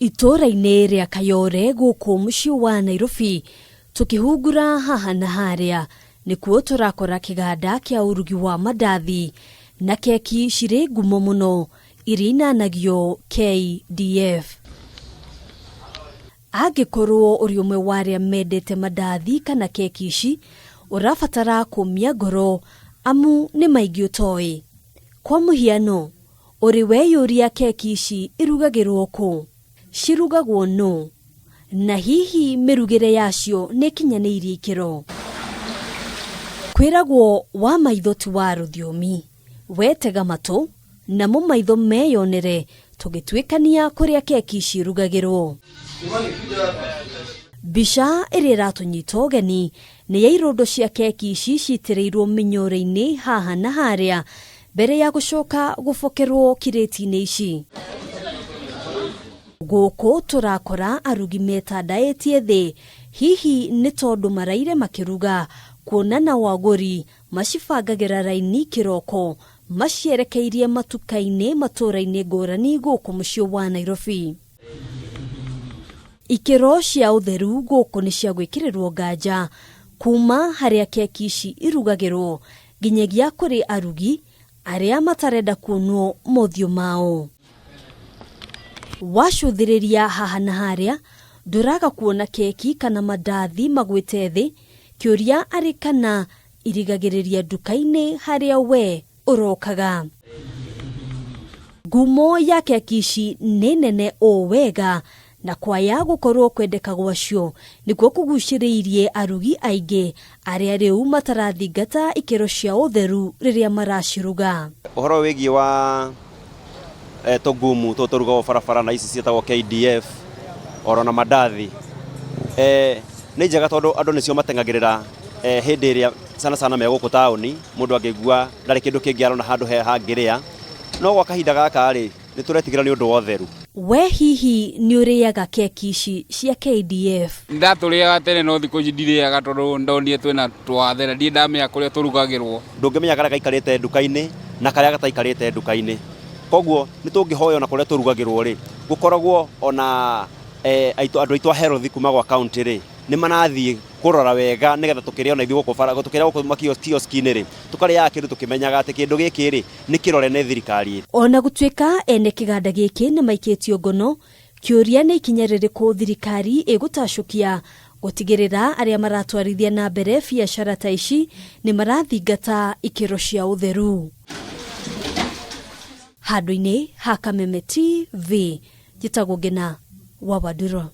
Itũũra-inĩ rĩa Kayore gũkũ mũciĩ wa Nairobi, tũkĩhungura haha na harĩa, nĩkuo tũrakora kĩganda kĩa ũrugi wa mandathi na keki cirĩ ngumo mũno iria inanagio KDF. Angĩkorwo ũrĩ ũmwe wa arĩa mendete mandathi kana keki ici, ũrabatara kũmia ngoro amu nĩ maingĩ ũtoĩ. Kwa mũhiano, Ũrĩ weyũria keki ici irugagĩrwo kũ? Cirugagwo nũ? Na hihi mĩrugĩre yacio nĩ ĩkinyanĩirie ikĩro? Kwĩragwo wa maitho ti wa rũthiomi. We tega matũ, namo maitho meyonere tũgĩtuĩkania kũrĩa keki ici irugagĩrwo. Mbica ĩrĩa ĩratũnyita ũgeni nĩ ya irondo cia keki ici citĩrĩirwo mĩnyore-inĩ haha na harĩa mbere ya gũcoka gũbokerwo kirĩti-inĩ ici. Gũkũ tũrakora arugi metandaĩtie thĩ, hihi nĩ tondũ maraire makĩruga, kuona nao agũri macibangagĩra raini kĩroko macierekeirie matuka-inĩ matũra-inĩ ngũrani gũkũ mũciĩ wa Nairobi. Ikĩro cia ũtheru gũkũ nĩ cia gwĩkĩrĩrwo nganja kuma harĩa keki ici irugagĩrwo nginyagia kũrĩ arugi arĩa matarenda kuonwo mothiũ mao. Wacũthĩrĩria haha na harĩa ndũraga kuona keki kana mandathi magwĩte thĩ, kĩũria arĩ kana irigagĩrĩria nduka-inĩ harĩa we ũrokaga. Ngumo ya keki ici nĩ nene ũũ wega na kwaya gũkorwo kwendeka gwacio nĩkuo kũgucĩrĩirie arugi aingĩ arĩa rĩu matarathingata ikĩro cia ũtheru rĩrĩa maraciruga. Ũhoro wĩgiĩ wa eh, tũngumu tũtũ tũrugagwo barabara na ici ciĩtagwo KDF oro na mandathi eh, nĩ njega tondũ andũ nĩcio mateng'agĩrĩra eh, hĩndĩ ĩrĩa sana sana me gũkũ taũni mũndũ angĩigua ndarĩ kĩndũ kĩngĩ arona handũ he hangĩrĩa no gwa kahinda gaka rĩ nĩ tũretigĩra nĩ ũndũ wa ũtheru. We hihi nĩ ũrĩaga keki ici cia KDF? Ndatũrĩaga tene no thikũ ici ndirĩaga tondũ ndonire twĩna twathe na ndirĩ ndamenya kũrĩa tũrugagĩrwo. Ndũngĩmenya karĩa gaikarĩte nduka-inĩ na karĩa gataikarĩte nduka-inĩ. Koguo nĩ tũngĩhoya ona kũrĩa tũrugagĩrwo rĩ, gũkoragwo ona eh, andũ aitũ a health kuma gwa county rĩ, nĩ marathiĩ kũrora wega nĩgetha tũkĩrĩa ona ithuĩ gũkũ bara tũkĩrĩa gũkũ makioski-inĩ rĩ, tũkarĩaga kĩndũ tũkĩmenyaga atĩ kĩndũ gĩkĩ rĩ, nĩ kĩrore nĩ thirikari. Ona gũtuĩka ene kĩganda gĩkĩ nĩ maikĩtio ngono, kĩũria nĩ ikinya rĩrĩkũ thirikari ĩgũtacũkia gũtigĩrĩra arĩa maratwarithia na mbere biacara ta ici nĩ marathingata ikĩro cia ũtheru. Handũ-inĩ ha Kameme TV, njĩtagwo Ngĩna wa Wanduro.